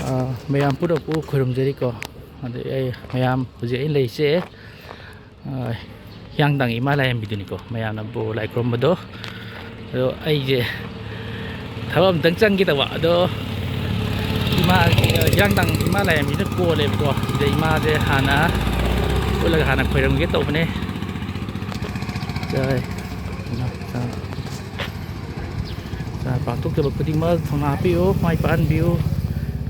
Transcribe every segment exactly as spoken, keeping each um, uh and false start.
ꯑ, ꯃꯌꯥꯝ ꯄꯨꯝꯅꯃꯛꯄꯨ ꯈꯨꯔꯨꯝꯖꯔꯤꯀꯣ꯫ ꯑꯗꯩ ꯑꯩ, ꯃꯌꯥꯝ, ꯍꯧꯖꯤꯛ ꯑꯩ ꯂꯩꯔꯤꯁꯦ, ꯑ, ꯍꯤꯌꯥꯡꯊꯥꯡ ꯏꯃꯥ ꯂꯥꯏꯔꯦꯝꯕꯤꯗꯨꯅꯤꯀꯣ, ꯃꯌꯥꯝꯅꯕꯨ ꯂꯥꯏ ꯈꯨꯔꯨꯝꯕꯗꯣ꯫ ꯑꯗꯣ ꯑꯩꯁꯦ ꯊꯕꯛ ꯑꯝꯇꯪ ꯆꯪꯒꯦ ꯇꯧꯕ꯫ ꯑꯗꯣ ꯏꯃꯥ, ꯍꯤꯌꯥꯡꯊꯥꯡ ꯏꯃꯥ ꯂꯥꯏꯔꯦꯝꯕꯤꯅ ꯀꯣꯜꯂꯦꯕꯀꯣ꯫ ꯁꯤꯗ ꯏꯃꯥꯁꯦ ꯍꯥꯟꯅ ꯎꯠꯂꯒ ꯍꯥꯟꯅ ꯈꯣꯏꯔꯝꯒꯦ ꯇꯧꯕꯅꯦ꯫ ꯖꯥꯏ꯫ ꯆꯥ ꯄꯥꯡꯊꯣꯛꯆꯕ ꯈꯨꯗꯤꯡꯃꯛ ꯊꯧꯅꯥ ꯄꯤꯌꯨ, ꯃꯥꯏ ꯄꯥꯛꯍꯟꯕꯤꯌꯨ꯫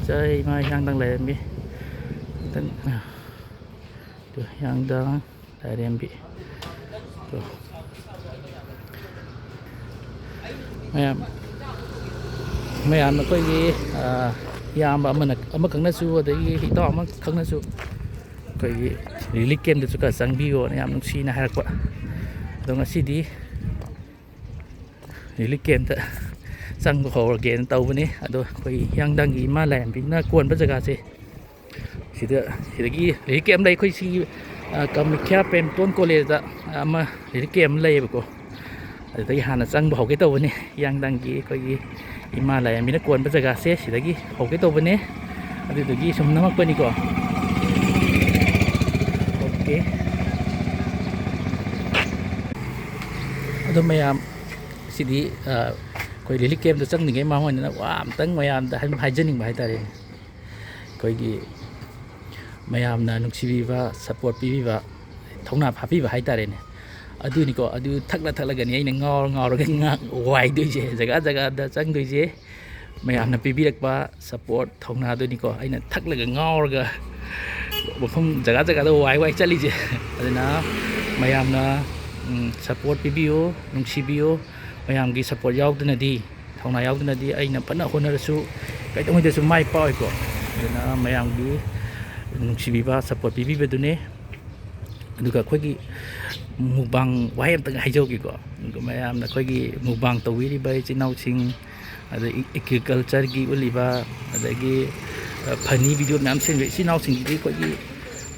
ꯖꯥꯏ ꯏꯃꯥ ꯍꯤꯌꯥꯡꯊꯥꯡ ꯂꯥꯏꯔꯦꯝꯕꯤ꯫ ꯈꯤꯇꯪ, ꯑ, ꯇꯨ, ꯍꯤꯌꯥꯡꯊꯥꯡ ꯂꯥꯏꯔꯦꯝꯕꯤ꯫ ꯇꯨ꯫ ꯃꯌꯥꯝ, ꯃꯌꯥꯝ ꯑꯩꯈꯣꯏꯒꯤ, ꯑ, ꯏꯌꯥꯝꯕ ꯑꯃꯅ, ꯑꯃꯈꯛꯅꯁꯨ, ꯑꯗꯒꯤ ꯏꯇꯥꯎ ꯑꯃꯈꯛꯅꯁꯨ ꯑꯩꯈꯣꯏꯒꯤ ꯔꯤꯂꯤꯐ ꯀꯦꯝꯗꯁꯨ ꯈꯔ ꯆꯪꯕꯤꯌꯣꯅ ꯌꯥꯝ ꯅꯨꯡꯁꯤꯅ ꯍꯥꯏꯔꯛꯄ꯫ ꯑꯗꯣ ꯉꯁꯤꯗꯤ ꯔꯤꯂꯤꯐ ꯀꯦꯝꯇ ꯆꯪꯕ ꯍꯧꯔꯒꯦꯅ ꯇꯧꯕꯅꯤ꯫ ꯑꯗꯣ ꯑꯩꯈꯣꯏ ꯍꯤꯌꯥꯡꯊꯥꯡꯒꯤ ꯏꯃꯥ ꯂꯥꯏꯔꯦꯝꯕꯤꯅ ꯀꯣꯟꯕ ꯖꯒꯥꯁꯦ, ꯁꯤꯗ, ꯁꯤꯗꯒꯤ ꯔꯤꯂꯤꯐ ꯀꯦꯝ ꯂꯩ꯫ ꯑꯩꯈꯣꯏ ꯁꯤꯒꯤ, ꯑ, ꯀꯥꯃꯈ꯭ꯌꯥ ꯄ꯭ꯔꯦꯝꯇꯣꯟ ꯀꯣꯂꯦꯖꯇ ꯑꯃ ꯔꯤꯂꯤꯐ ꯀꯦꯝ ꯑꯃ ꯂꯩꯌꯦꯕꯀꯣ꯫ ꯑꯗꯨꯗꯒꯤ ꯍꯥꯟꯅ ꯆꯪꯕ ꯍꯧꯒꯦ ꯇꯧꯕꯅꯤ꯫ ꯍꯤꯌꯥꯡꯊꯥꯡꯒꯤ ꯑꯩꯈꯣꯏꯒꯤ ꯏꯃꯥ ꯂꯥꯏꯔꯦꯝꯕꯤꯅ ꯀꯣꯟꯕ ꯖꯒꯥꯁꯦ ꯁꯤꯗꯒꯤ ꯍꯧꯒꯦ ꯇꯧꯕꯅꯦ꯫ ꯑꯗꯨꯗꯨꯒꯤ ꯁꯨꯝ ꯅꯝꯃꯛꯄꯅꯤꯀꯣ꯫ ꯑꯣꯀꯦ꯫ ꯑꯗꯣ ꯃꯌꯥꯝ, ꯁꯤꯗꯤ, ꯑ, ꯑꯩꯈꯣꯏ ꯔꯤꯂꯤꯐ ꯀꯦꯝꯗ ꯆꯪꯗ꯭ꯔꯤꯉꯩ ꯃꯃꯥꯡ ꯑꯣꯏꯅ ꯋꯥ ꯑꯝꯇꯪ ꯃꯌꯥꯝꯗ ꯍꯥꯏ-, ꯍꯥꯏꯖꯅꯤꯡꯕ ꯍꯥꯏꯇꯥꯔꯦꯅꯦ꯫ ꯑꯩꯈꯣꯏꯒꯤ ꯃꯌꯥꯝꯅ ꯅꯨꯡꯁꯤꯕꯤꯕ, ꯁꯞꯄꯣꯔꯠ ꯄꯤꯕꯤꯕ, ꯊꯧꯅꯥ ꯐꯥꯕꯤꯕ ꯍꯥꯏꯇꯥꯔꯦꯅꯦ꯫ ꯑꯗꯨꯅꯤꯀꯣ, ꯑꯗꯨ ꯊꯛꯂ ꯊꯛꯂꯒꯅꯤ ꯑꯩꯅ ꯉꯥꯎꯔ ꯉꯥꯎꯔꯒ ꯉꯥ-, ꯋꯥꯏꯗꯣꯏꯁꯦ, ꯖꯒꯥ ꯖꯒꯥꯗ ꯆꯪꯗꯣꯏꯁꯦ꯫ ꯃꯌꯥꯝꯅ ꯄꯤꯕꯤꯔꯛꯄ ꯁꯞꯄꯣꯔꯠ ꯊꯧꯅꯥꯗꯨꯅꯤꯀꯣ ꯑꯩꯅ ꯊꯛꯂꯒ ꯉꯥꯎꯔꯒ ꯃꯐꯝ ꯖꯒꯥ ꯖꯒꯥꯗ ꯋꯥꯏ ꯋꯥꯏ ꯆꯠꯂꯤꯁꯦ꯫ ꯑꯗꯨꯅ ꯃꯌꯥꯝꯅ, ꯎꯝ, ꯁꯞꯄꯣꯔꯠ ꯄꯤꯕꯤꯌꯨ, ꯅꯨꯡꯁꯤꯕꯤꯌꯨ꯫ ꯃꯌꯥꯝꯒꯤ ꯁꯞꯄꯣꯔꯠ ꯌꯥꯎꯗꯅꯗꯤ, ꯊꯧꯅꯥ ꯌꯥꯎꯗꯅꯗꯤ ꯑꯩꯅ ꯐꯅ ꯍꯣꯠꯅꯔꯁꯨ ꯀꯩꯗꯧꯉꯩꯗꯁꯨ ꯃꯥꯏ ꯄꯥꯛꯑꯣꯏꯀꯣ꯫ ꯑꯗꯨꯅ ꯃꯌꯥꯝꯒꯤ ꯅꯨꯡꯁꯤꯕꯤꯕ, ꯁꯞꯄꯣꯔꯠ ꯄꯤꯕꯤꯕꯗꯨꯅꯦ꯫ ꯑꯗꯨꯒ ꯑꯩꯈꯣꯏꯒꯤ ꯃꯨꯛꯕꯥꯡ ꯋꯥꯍꯩ ꯑꯝꯇꯪ ꯍꯥꯏꯖꯍꯧꯒꯦꯀꯣ꯫ ꯑꯗꯨꯒ ꯃꯌꯥꯝꯅ ꯑꯩꯈꯣꯏꯒꯤ ꯃꯨꯛꯕꯥꯡ ꯇꯧꯕꯤꯔꯤꯕ ꯏꯆꯤꯟ ꯏꯅꯥꯎꯁꯤꯡ, ꯑꯗꯒꯤ ꯑꯦꯒ꯭ꯔꯤꯀꯜꯆꯔꯒꯤ ꯎꯠꯂꯤꯕ, ꯑꯗꯒꯤ, ꯑ, ꯐꯅꯤ ꯚꯤꯗꯤꯑꯣ ꯃꯌꯥꯝ ꯁꯦꯝꯕ ꯏꯆꯤꯟ ꯏꯅꯥꯎꯁꯤꯡꯁꯤꯗꯤ ꯑꯩꯈꯣꯏꯒꯤ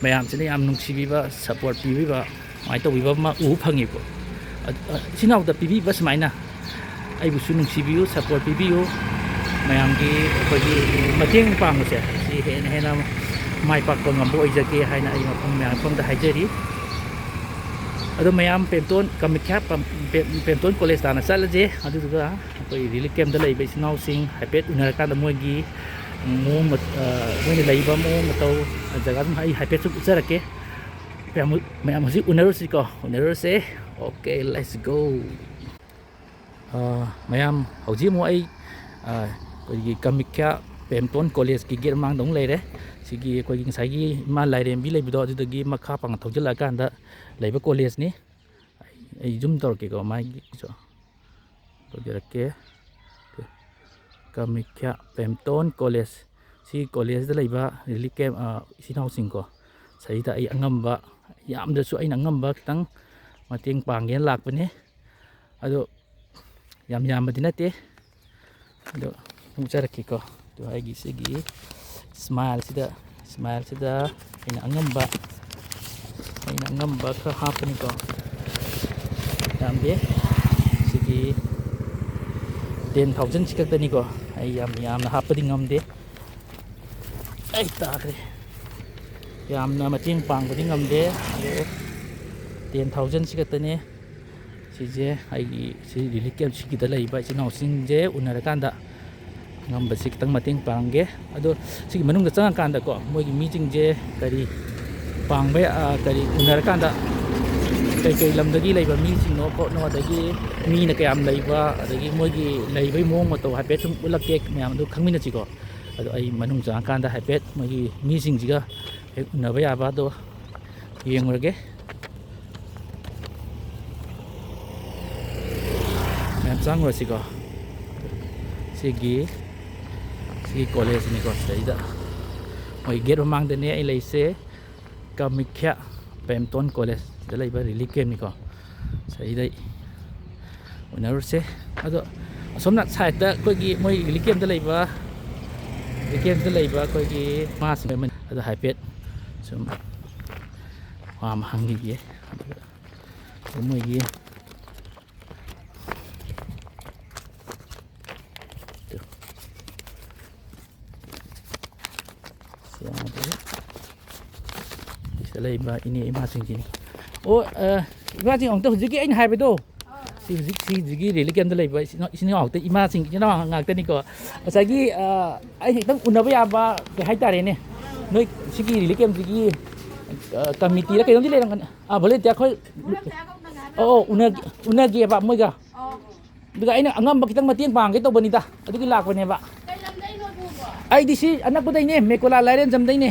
ꯃꯌꯥꯝꯁꯤꯅ ꯌꯥꯝ ꯅꯨꯡꯁꯤꯕꯤꯕ, ꯁꯞꯄꯣꯔꯠ ꯄꯤꯕꯤꯕ, ꯁꯨꯃꯥꯏꯅ ꯇꯧꯕꯤꯕ ꯑꯃ ꯎꯕ ꯐꯪꯉꯤꯀꯣ꯫ ꯑ-, ꯑ, ꯏꯆꯤꯟ ꯏꯅꯥꯎꯗ ꯄꯤꯕꯤꯕ ꯁꯨꯃꯥꯏꯅ ꯑꯩꯕꯨꯁꯨ ꯅꯨꯡꯁꯤꯕꯤꯌꯨ, ꯁꯞꯄꯣꯔꯠ ꯄꯤꯕꯤꯌꯨ꯫ ꯃꯌꯥꯝꯒꯤ ꯑꯩꯈꯣꯏꯒꯤ ꯃꯇꯦꯡ ꯄꯥꯡꯕꯁꯦ, ꯁꯤ ꯍꯦꯟꯅ ꯍꯦꯟꯅ ꯃꯥꯏ ꯄꯥꯛꯄ ꯉꯝꯕ ꯑꯣꯏꯖꯒꯦ ꯍꯥꯏꯅ ꯑꯩ ꯃꯐꯝ ꯃꯌꯥꯝ ꯃꯐꯝꯗ ꯍꯥꯏꯖꯔꯤ꯫ ꯑꯗꯣ ꯃꯌꯥꯝ ꯄꯦꯝꯇꯣꯟ, ꯀꯥꯃꯈ꯭ꯌꯥ ꯄꯦꯝꯇꯣꯟ ꯀꯣꯂꯦꯖ ꯇꯥꯟꯅ ꯆꯠꯂꯁꯦ꯫ ꯑꯗꯨꯗꯨꯒ ꯑꯩꯈꯣꯏ ꯔꯤꯂꯤꯐ ꯀꯦꯝꯞꯇ ꯂꯩꯕ ꯏꯆꯤꯟ ꯏꯅꯥꯎꯁꯤꯡ ꯍꯥꯏꯐꯦꯠ ꯎꯅꯔꯀꯥꯟꯗ ꯃꯣꯏꯒꯤ ꯃꯑꯣꯡ ꯃꯣꯏꯅ ꯂꯩꯕ ꯃꯑꯣꯡ ꯃꯇꯧ, ꯖꯒꯥꯗꯨ ꯑꯩ ꯍꯥꯏꯐꯦꯠꯁꯨ ꯎꯠꯆꯔꯛꯀꯦ꯫ ꯃꯌꯥꯝ ꯃꯌꯥꯝ ꯍꯧꯖꯤꯛ ꯎꯅꯔꯨꯁꯤꯀꯣ, ꯎꯅꯔꯨꯔꯁꯦ꯫ Okay, let's go꯫ ꯃꯌꯥꯝ ꯍꯧꯖꯤꯛ ꯑꯃꯨꯛ ꯑꯩ ꯑꯩꯈꯣꯏꯒꯤ ꯀꯥꯃꯈ꯭ꯌꯥ ꯄꯦꯝꯇꯣꯟ ꯀꯣꯂꯦꯖꯀꯤ ꯒꯦꯠ ꯃꯃꯥꯡꯗ ꯑꯃꯨꯛ ꯂꯩꯔꯦ꯫ ꯁꯤꯒꯤ ꯑꯩꯈꯣꯏꯒꯤ ꯉꯁꯥꯏꯒꯤ ꯏꯃꯥ ꯂꯥꯏꯔꯦꯝꯕꯤ ꯂꯩꯕꯗꯣ, ꯑꯗꯨꯗꯒꯤ ꯃꯈꯥ ꯄꯥꯡꯅ ꯊꯧꯖꯤꯜꯂꯛꯑꯀꯥꯟꯗ ꯂꯩꯕ ꯀꯣꯂꯦꯖꯅꯤ꯫ ꯑꯩ ꯑꯩ ꯖꯨꯝ ꯇꯧꯔꯛꯀꯦꯀꯣ, ꯃꯥꯒꯤꯁꯨ ꯇꯧꯖꯔꯛꯀꯦ꯫ ꯀꯥꯃꯈ꯭ꯌꯥ ꯄꯦꯝꯇꯣꯟ ꯀꯣꯂꯦꯖ, ꯁꯤ ꯀꯣꯂꯦꯖꯇ ꯂꯩꯕ ꯔꯤꯂꯤꯐ ꯀꯦꯝꯞ ꯏꯆꯤꯟ ꯏꯅꯥꯎꯁꯤꯡꯀꯣ, ꯁꯤꯗꯩꯗ ꯑꯩ ꯑꯉꯝꯕ, ꯌꯥꯝꯗ꯭ꯔꯁꯨ ꯑꯩꯅ ꯑꯉꯝꯕ ꯈꯤꯇꯪ ꯃꯇꯦꯡ ꯄꯥꯡꯒꯦꯅ ꯂꯥꯛꯄꯅꯤ꯫ ꯑꯗꯣ ꯌꯥꯝ ꯌꯥꯝꯕꯗꯤ ꯅꯠꯇꯦ꯫ ꯑꯗꯣ ꯐꯣꯡꯖꯔꯛꯀꯦꯀꯣ꯫ ꯑꯗꯣ ꯑꯩꯒꯤ ꯁꯤꯒꯤ ꯏꯁꯃꯥꯏꯜꯁꯤꯗ, ꯏꯁꯃꯥꯏꯜꯁꯤꯗ ꯑꯩꯅ ꯑꯉꯝꯕ, ꯑꯩꯅ ꯑꯉꯝꯕ ꯈꯔ ꯍꯥꯞꯄꯅꯤꯀꯣ꯫ ꯌꯥꯝꯗꯦ꯫ ꯁꯤꯒꯤ ꯇꯦꯟ ꯊꯥꯎꯖꯟꯁꯤ ꯈꯛꯇꯅꯤꯀꯣ꯫ ꯑꯩ ꯌꯥꯝ ꯌꯥꯝꯅ ꯍꯥꯞꯄꯗꯤ ꯉꯝꯗꯦ꯫ ꯑꯩ ꯇꯥꯈ꯭ꯔꯦ꯫ ꯌꯥꯝꯅ ꯃꯇꯦꯡ ꯄꯥꯡꯕꯗꯤ ꯉꯝꯗꯦ꯫ ꯑꯗꯣ ꯇꯦꯟ ꯊꯥꯎꯖꯟꯁꯤ ꯈꯛꯇꯅꯦ꯫ ꯁꯤꯁꯦ ꯑꯩꯒꯤ ꯁꯤ ꯔꯤꯂꯤꯐ ꯀꯦꯝꯞꯁꯤꯒꯤꯗ ꯂꯩꯕ ꯏꯆꯤꯟ ꯏꯅꯥꯎꯁꯤꯡꯁꯦ ꯎꯅꯔꯀꯥꯟꯗ ꯉꯝꯕꯁꯤ ꯈꯤꯇꯪ ꯃꯇꯦꯡ ꯄꯥꯡꯒꯦ꯫ ꯑꯗꯣ ꯁꯤꯒꯤ ꯃꯅꯨꯡꯗ ꯆꯪꯉꯀꯥꯟꯗꯀꯣ, ꯃꯣꯏꯒꯤ ꯃꯤꯁꯤꯡꯁꯦ ꯀꯔꯤ ꯄꯥꯡꯕ ꯌꯥ-, ꯑ, ꯀꯔꯤ ꯎꯅꯔꯀꯥꯟꯗ ꯀꯩꯀꯩ ꯂꯝꯗꯒꯤ ꯂꯩꯕ ꯃꯤꯁꯤꯡꯅꯣ ꯈꯣꯠꯅꯣ, ꯑꯗꯒꯤ ꯃꯤꯅ ꯀꯌꯥꯝ ꯂꯩꯕ, ꯑꯗꯒꯤ ꯃꯣꯏꯒꯤ ꯂꯩꯕꯒꯤ ꯃꯑꯣꯡ ꯃꯇꯧ ꯍꯥꯏꯐꯦꯠ ꯁꯨꯝ ꯎꯠꯂꯛꯀꯦ, ꯃꯌꯥꯝꯗꯨ ꯈꯪꯃꯤꯟꯅꯁꯤꯀꯣ꯫ ꯑꯗꯣ ꯑꯩ ꯃꯅꯨꯡ ꯆꯪꯉꯀꯥꯟꯗ ꯍꯥꯏꯐꯦꯠ ꯃꯣꯏꯒꯤ ꯃꯤꯁꯤꯡꯁꯤꯒ ꯍꯦꯛ ꯎꯅꯕ ꯌꯥꯕ ꯑꯗꯣ ꯌꯦꯡꯉꯨꯔꯒꯦ꯫ ꯃꯌꯥꯝ ꯆꯪꯉꯨꯔꯁꯤꯀꯣ꯫ ꯁꯤꯒꯤ, ꯁꯤꯒꯤ ꯀꯣꯂꯦꯖꯅꯤꯀꯣ, ꯁꯤꯗꯩꯗ ꯃꯣꯏ ꯒꯦꯠ ꯃꯃꯥꯡꯗꯅꯦ ꯑꯩ ꯂꯩꯁꯦ꯫ ꯀꯥꯃꯈ꯭ꯌꯥ ꯄꯦꯝꯇꯣꯟ ꯀꯣꯂꯦꯖ, ꯁꯤꯗ ꯂꯩꯕ ꯔꯤꯂꯤꯐ ꯀꯦꯝꯞꯅꯤꯀꯣ꯫ ꯁꯤꯗꯩꯗ ꯎꯅꯔꯨꯔꯁꯦ꯫ ꯑꯗꯣ ꯑꯁꯣꯝꯅ ꯁꯥꯏꯠꯇ ꯑꯩꯈꯣꯏꯒꯤ ꯃꯣꯏ ꯔꯤꯂꯤꯐ ꯀꯦꯝꯞꯇ ꯂꯩꯕ, ꯔꯤꯂꯤꯐ ꯀꯦꯝꯞꯇ ꯂꯩꯕ ꯑꯩꯈꯣꯏꯒꯤ ꯃꯥꯁꯤꯡ ꯑꯗꯣ ꯍꯥꯏꯐꯦꯠ ꯁꯨꯝ ꯋꯥ ꯑꯃ ꯍꯪꯈꯤꯒꯦ꯫ ꯑꯗꯨꯒ ꯃꯣꯏꯒꯤ, ꯇꯨ꯫ ꯂꯩꯕ ꯏꯅꯦ ꯏꯃꯥꯁꯤꯡꯁꯤꯅꯤ꯫ ꯑꯣ, ꯑ, ꯏꯃꯥꯁꯤꯡ, ꯑꯃꯨꯛꯇ ꯍꯧꯖꯤꯛꯀꯤ ꯑꯩꯅ ꯍꯥꯏꯕꯗꯣ, ꯁꯤ ꯍꯧꯖꯤꯛ, ꯁꯤ ꯍꯧꯖꯤꯛꯀꯤ ꯔꯤꯂꯤꯐ ꯀꯦꯝꯞꯇ ꯂꯩꯕ ꯏꯆꯤꯟ ꯏꯅꯥꯎ, ꯏꯆꯤꯟ ꯏꯅꯥꯎ ꯉꯥꯛꯇ, ꯏꯃꯥꯁꯤꯡ ꯏꯆꯤꯟ ꯏꯅꯥꯎ ꯉꯥꯛꯇꯅꯤꯀꯣ꯫ ꯉꯁꯥꯏꯒꯤ, ꯑ, ꯑꯩ ꯈꯤꯇꯪ ꯎꯅꯕ ꯌꯥꯕ ꯀꯩ ꯍꯥꯏꯇꯥꯔꯦꯅꯦ, ꯅꯣꯏ ꯁꯤꯒꯤ ꯔꯤꯂꯤꯐ ꯀꯦꯝꯞꯁꯤꯒꯤ, ꯑ, ꯀꯃꯤꯇꯤꯔ ꯀꯩꯅꯣꯝꯗꯤ ꯂꯩꯔꯝꯒꯅꯤ꯫ ꯑꯥ, ꯚꯣꯂꯦꯟꯇꯤꯌꯥꯔ ꯑꯩꯈꯣꯏ, ꯑꯣ, ꯑꯣ, ꯎꯅꯒꯦ-, ꯎꯅꯒꯦꯕ ꯃꯣꯏꯒ꯫ ꯑꯗꯨꯒ ꯑꯩꯅ ꯑꯉꯝꯕ ꯈꯤꯇꯪ ꯃꯇꯦꯡ ꯄꯥꯡꯒꯦ ꯇꯧꯕꯅꯤꯗ, ꯑꯗꯨꯒꯤ ꯂꯥꯛꯄꯅꯦꯕ꯫ ꯀꯩ ꯂꯝꯗꯩꯅꯣ ꯑꯗꯨꯕꯣ? ꯑꯩꯗꯤ ꯁꯤ ꯑꯅꯛꯄꯗꯩꯅꯦ, ꯃꯦꯀꯣꯂꯥ ꯂꯥꯏꯔꯦꯟꯖꯝꯗꯩꯅꯦ꯫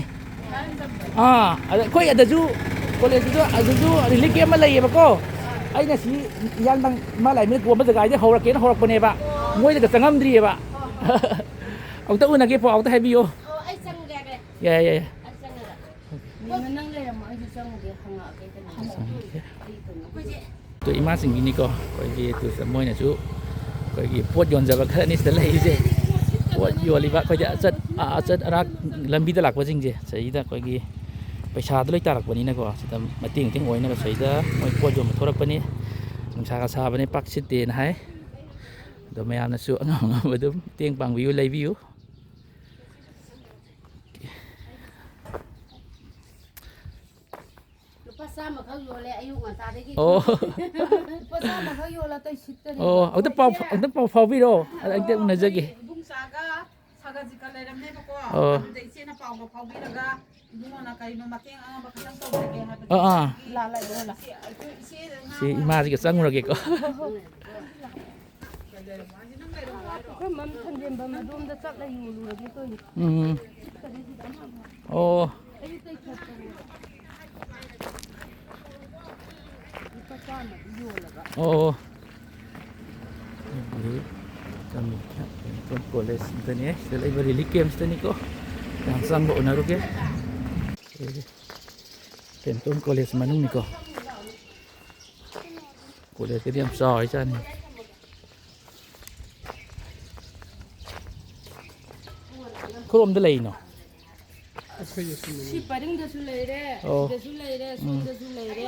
ꯂꯥꯏꯔꯦꯟꯖꯝꯗꯩ? ꯑꯥ, ꯑꯗ ꯑꯩꯈꯣꯏ ꯑꯗꯁꯨ ꯀꯣꯂꯦꯖꯇꯨꯗ ꯑꯗꯨꯁꯨ ꯔꯤꯂꯤꯐ ꯀꯦꯝꯞ ꯑꯃ ꯂꯩꯌꯦꯕꯀꯣ꯫ ꯑꯩꯅ ꯁꯤ ꯏꯌꯥꯡꯊꯥꯡ ꯏꯃꯥ ꯂꯥꯏꯃꯤꯠ ꯀꯣꯝꯕ ꯖꯒꯥꯁꯤꯗ ꯍꯧꯔꯛꯀꯦꯅ ꯍꯧꯔꯛꯄꯅꯦꯕ꯫ ꯃꯣꯏꯗꯒ ꯆꯪꯉꯝꯗ꯭ꯔꯤꯑꯕ꯫ ꯑꯃꯨꯛꯇ ꯎꯅꯒꯦ, ꯄꯥꯎ ꯑꯝꯇ ꯍꯥꯏꯕꯤꯌꯣ꯫ ꯑꯣ, ꯑꯩ ꯆꯪꯒꯦ꯫ ꯌꯥꯏ, ꯌꯥꯏ, ꯌꯥꯏ꯫ ꯑꯩ ꯆꯪꯉꯒ꯫ ꯃꯦꯝꯃ, ꯅꯪ ꯂꯩꯔꯝꯃꯣ, ꯑꯩꯁꯨ ꯆꯪꯉꯨꯒꯦ, ꯍꯪꯉꯛꯑꯒꯦ ꯀꯩꯅꯣ꯫ ꯆꯪꯉꯛꯑꯒꯦ꯫ ꯑꯩ ꯀꯩꯅꯣ꯫ ꯑꯩꯈꯣꯏꯁꯦ ꯑꯗꯣ ꯏꯃꯥꯁꯤꯡꯒꯤꯅꯤꯀꯣ, ꯑꯩꯈꯣꯏꯒꯤ ꯇꯨ-, ꯃꯣꯏꯅꯁꯨ ꯑꯩꯈꯣꯏꯒꯤ ꯄꯣꯠ ꯌꯣꯟꯖꯕ ꯈꯔꯅꯤ ꯁꯤꯗ ꯂꯩꯔꯤꯁꯦ꯫ ꯄꯣꯠ ꯌꯣꯜꯂꯤꯕ ꯑꯩꯈꯣꯏꯗꯤ ꯑꯆꯠ-, ꯑ-, ꯑꯆꯠ ꯑꯔꯥꯛ ꯂꯝꯕꯤꯗ ꯂꯥꯛꯄꯁꯤꯡꯁꯦ ꯁꯤꯗꯩꯗ ꯑꯩꯈꯣꯏꯒꯤ ꯄꯩꯁꯥꯗꯣ ꯂꯣꯏ ꯇꯥꯔꯛꯄꯅꯤꯅꯀꯣ, ꯁꯤꯗ ꯃꯇꯦꯡ ꯃꯇꯦꯡ ꯑꯣꯏꯅꯕ ꯁꯤꯗꯩꯗ ꯃꯣꯏ ꯄꯣꯠ ꯌꯣꯟꯕ ꯊꯣꯔꯛꯄꯅꯤ꯫ ꯅꯨꯡꯁꯥꯒ ꯁꯥꯕꯅꯦ, ꯄꯥꯛ ꯁꯤꯠꯇꯦꯅ ꯍꯥꯏ꯫ ꯑꯗꯣ ꯃꯌꯥꯝꯅꯁꯨ ꯑꯉꯝ ꯑꯉꯝꯕ ꯑꯗꯨꯝ ꯃꯇꯦꯡ ꯄꯥꯡꯕꯤꯌꯨ, ꯂꯩꯕꯤꯌꯨ꯫ ꯂꯨꯄꯥ ꯆꯥꯝꯃꯈꯛ ꯌꯣꯜꯂꯦ ꯑꯌꯨꯛ ꯉꯟꯇꯥꯗꯒꯤ꯫ ꯑꯣ꯫ ꯂꯨꯄꯥ ꯆꯥꯝꯃꯈꯛ ꯌꯣꯜꯂꯦ, ꯑꯇꯩ ꯁꯤꯠꯇꯔꯤ꯫ ꯑꯣ, ꯑꯝꯇ ꯄꯥꯎ ꯐꯥ-, ꯑꯝꯇ ꯄꯥꯎ ꯐꯥꯎꯕꯤꯔꯣ꯫ ꯑꯗ ꯑꯝꯇ ꯎꯅꯖꯒꯦ꯫ ꯏꯕꯨꯡꯆꯥꯒ ꯁꯥꯒꯖꯤꯀ ꯂꯩꯔꯝꯃꯦꯕꯀꯣ꯫ ꯑꯣ꯫ ꯑꯗꯨꯗ ꯏꯆꯦꯅ ꯄꯥꯎꯒ ꯐꯥꯎꯕꯤꯔꯒ ꯏꯕꯨꯡꯉꯣꯅ ꯀꯩꯅꯣ ꯃꯇꯦꯡ ꯑꯉꯝꯕ ꯈꯤꯇꯪ ꯇꯧꯖꯒꯦ ꯍꯥꯏꯕꯗꯣ꯫ ꯑꯥ, ꯑꯥ꯫ ꯂꯥ-, ꯂꯥ-, ꯏꯕꯨꯡꯉꯣ ꯂꯥ-, ꯏꯆꯦ, ꯏꯆꯦ ꯁꯤ ꯏꯃꯥꯁꯤꯒ ꯆꯪꯉꯨꯔꯒꯦꯀꯣ꯫ ꯍꯣꯏ, ꯍꯣꯏ꯫ ꯑꯩꯈꯣꯏ ꯃꯝ ꯊꯟꯖꯦꯝꯕꯝ ꯑꯗꯣꯝꯗ ꯆꯠꯂ ꯌꯣꯜꯂꯨꯔꯒꯦ ꯇꯧꯔꯤ꯫ ꯎꯝ꯫ ꯑꯣ꯫ ꯑꯌꯨꯛꯇꯩ ꯊꯣꯛꯄꯅꯦꯕ꯫ ꯂꯨꯄꯥ ꯆꯥꯝꯃꯗꯤ ꯌꯣꯜꯂꯕ꯫ ꯑꯣ꯫ ꯑꯗꯨꯗꯤ ꯀꯣꯂꯦꯖꯇꯅꯦ, ꯁꯤꯗ ꯂꯩꯕ ꯔꯤꯂꯤꯐ ꯀꯦꯝꯞꯁꯇꯅꯤꯀꯣ꯫ ꯌꯥꯝ ꯆꯪꯕ ꯎꯅꯔꯨꯒꯦ꯫ ꯄꯦꯟꯇꯣꯟ ꯀꯣꯂꯦꯖ ꯃꯅꯨꯡꯅꯤꯀꯣ꯫ ꯀꯣꯂꯦꯖꯀꯗꯤ ꯌꯥꯝ ꯆꯥꯎꯔꯤ ꯖꯥꯠꯅꯤ꯫ ꯈꯨꯔꯣꯝꯗ ꯂꯩꯔꯤꯅꯣ? ꯁꯤ ꯄꯔꯤꯡꯗꯁꯨ ꯂꯩꯔꯦ, ꯑꯣ꯫ ꯁꯤꯗꯁꯨ ꯂꯩꯔꯦ, ꯎꯝ꯫ ꯁꯣꯝꯗꯁꯨ ꯂꯩꯔꯦ꯫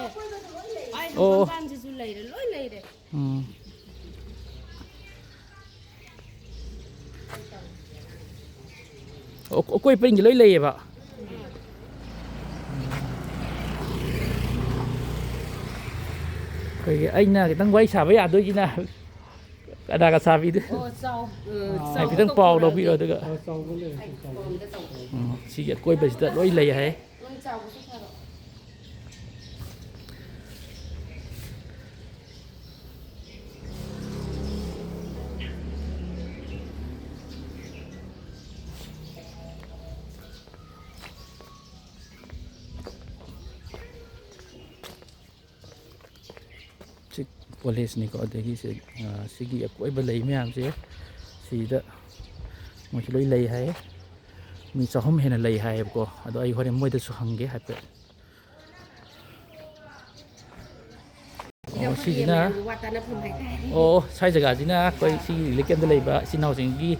I O. ꯍꯪꯒꯝꯄꯥꯟꯁꯤꯁꯨ ꯂꯩꯔꯦ, ꯂꯣꯏ ꯂꯩꯔꯦ꯫ ꯎꯝ꯫ ꯑꯣ, ꯑꯀꯣꯏ ꯄꯔꯤꯡꯁꯦ ꯂꯣꯏ ꯂꯩꯌꯦꯕ꯫ ꯑꯩꯈꯣꯏꯒꯤ ꯑꯩꯅ ꯈꯤꯇꯪ ꯋꯥꯔꯤ ꯁꯥꯕ ꯌꯥꯗꯣꯏꯁꯤꯅ ꯀꯅꯥꯒ ꯁꯥꯕꯤꯗꯣ? ꯑꯣ, ꯆꯥꯎ-, ꯑ, ꯑꯥ, ꯆꯥꯎꯕꯗꯣ ꯍꯥꯏꯐꯦꯠꯇꯪ ꯄꯥꯎ ꯇꯣꯛꯈ꯭ꯔꯣ, ꯂꯧꯕꯤꯔꯣ, ꯍꯥꯏꯗꯤ ꯑꯗꯨꯒ꯫ ꯑꯥ, ꯆꯥꯎꯕ ꯂꯩꯔꯁꯨ ꯆꯥꯎꯕ꯫ ꯎꯝ, ꯁꯤꯒꯤ ꯑꯀꯣꯏꯕꯁꯤꯗ ꯂꯣꯏ ꯂꯩ ꯍꯥꯏ꯫ ꯅꯪ ꯆꯥꯎꯕꯁꯨ ꯊꯥꯔꯛꯑꯣ꯫ ꯁꯤ ꯀꯣꯂꯦꯖꯅꯤꯀꯣ, ꯑꯗꯒꯤ ꯁꯤ, ꯑ, ꯁꯤꯒꯤ ꯑꯀꯣꯏꯕ ꯂꯩ ꯃꯌꯥꯝꯁꯦ, ꯁꯤꯗ ꯃꯣꯏꯁꯨ ꯂꯣꯏ ꯂꯩ ꯍꯥꯏꯌꯦ꯫ ꯃꯤ ꯆꯍꯨꯝ ꯍꯦꯟꯅ ꯂꯩ ꯍꯥꯏꯌꯦꯕꯀꯣ꯫ ꯑꯗꯣ ꯑꯩ ꯍꯣꯔꯦꯟ ꯃꯣꯏꯗꯁꯨ ꯍꯪꯒꯦ ꯍꯥꯏꯐꯦꯠ꯫ ꯁꯤꯗ ꯑꯣ, ꯑꯩꯈꯣꯏꯒꯤ ꯁꯤꯁꯤꯅ ꯃꯌꯥꯝꯒꯤ ꯋꯥ ꯇꯥꯅꯐꯝ ꯍꯥꯏꯇꯥꯔꯦ꯫ ꯑꯣ, ꯁ꯭ꯋꯥꯏ ꯖꯒꯥꯁꯤꯅ ꯑꯩꯈꯣꯏ ꯁꯤꯒꯤ ꯔꯤꯂꯤꯐ ꯀꯦꯝꯞꯇ ꯂꯩꯕ ꯏꯆꯤꯟ ꯏꯅꯥꯎꯁꯤꯡꯒꯤ